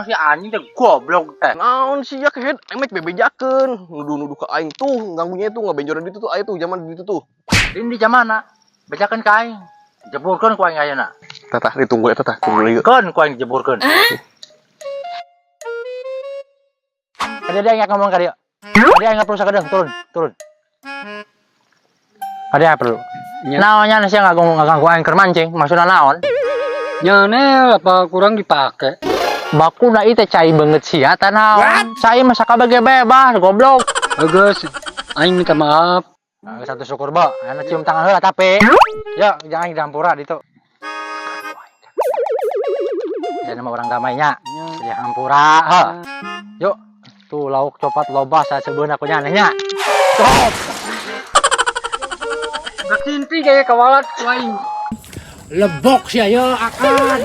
Si anjing teh goblok teh. Naon sih ya kehed, aing mah bebejakeun. Nuduh-nuduh ka aing tuh, ganggunya tuh ngabenjoran ditu tuh, aya tuh zaman ditu tuh. Ini di mana? Bejakeun ka aing. Jeburkeun ku aing ayeuna. Tah tah, ditunggu eta tah, tunggu lagi. Keun ku aing jeburkeun. Ada dia yang ngomong ka dia. Ada yang perlu sakedeung, turun, turun. Ada yang perlu. Nya. Naonnya sia ngaganggu ngaganggu aing keur mancing, maksudna naon? Nyane apa kurang dipake? Bakuna ieu teh cai beungeut sia tah naon? Cai mah sakabeh bebas, goblok. Bagus, aing minta maaf. Nah, satu syukur ba, ayeuna cium tangan heula tapi. Ya, jangan dihampura ditu. Jadi nama orang damainya. Jadi hampura, ha. Yuk, tuh lauk copat loba sasebeuna ku nya. Stop. Bercinti gaya kawalat ku aing. Lebok sia ya akan.